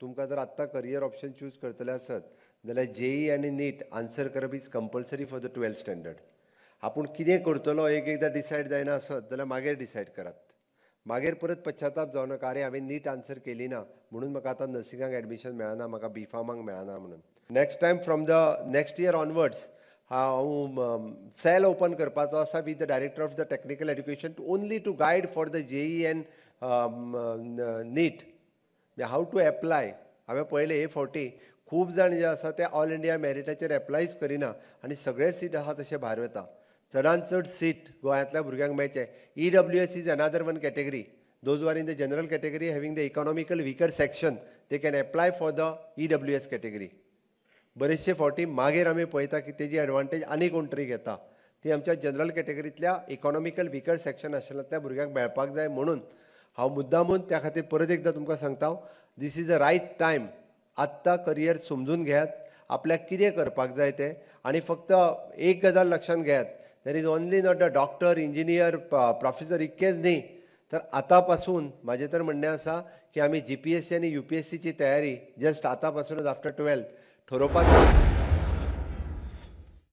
तुमकां जर आत्तां करियर ऑप्शन चूज करतले आसत जाल्यार जेई आनी नीट आन्सर करप is compulsory for the 12th standard. आपूण कितें करतलो एक एकदां डिसायड जायना आसत जाल्यार मागीर डिसायड करात, मागीर परत पश्चाताप जावं नाका, अरे हांवें नीट आन्सर केली ना म्हणून म्हाका आतां नर्सिंगाक एडमिशन मेळना, म्हाका बी फार्माक मेळना म्हणून. Next time from the next year onwards हांव सेल ओपन करपाचो आसा with the director of the technical education only to guide for the JEE and NEET how to apply. हांवें पळयलें हे फावटी खूब जाण जे आसा ते ऑल इंडिया मॅरिटाचेर एप्लायच करिना आनी सगळे सीट आसा तशे भायर वता. चडान चड सीट गोंयांतल्या भुरग्यांक मेळचें. EWS is another one category. Those are in the general category having the economical weaker section they can apply for the EWS category. बरेचशे फावटी मागीर आमी पळयता की तेजी एडवांटेज आनी कोण तरी घेता, ती आमच्या जनरल कॅटेगरींतल्या इकॉनॉमिकल विकर सेक्शन आशिल्ल्या भुरग्यांक मेळपाक जाय. म्हणून हांव मुद्दामून त्या खातीर परत एकदां तुमकां सांगता, this is the right time. आत्तां करियर समजून घेयात, आपल्याक कितें करपाक जाय तें. आनी फक्त एक गजाल लक्षांत घेयात, there is only not the doctor, engineer, professor इतकेच न्ही, तर आतां पासून म्हाजें तर म्हणणें आसा की आमी जीपीएससी आनी यूपीएससीची तयारी जस्ट आतां पासूनच आफ्टर 12th ठरोवपाक जाय.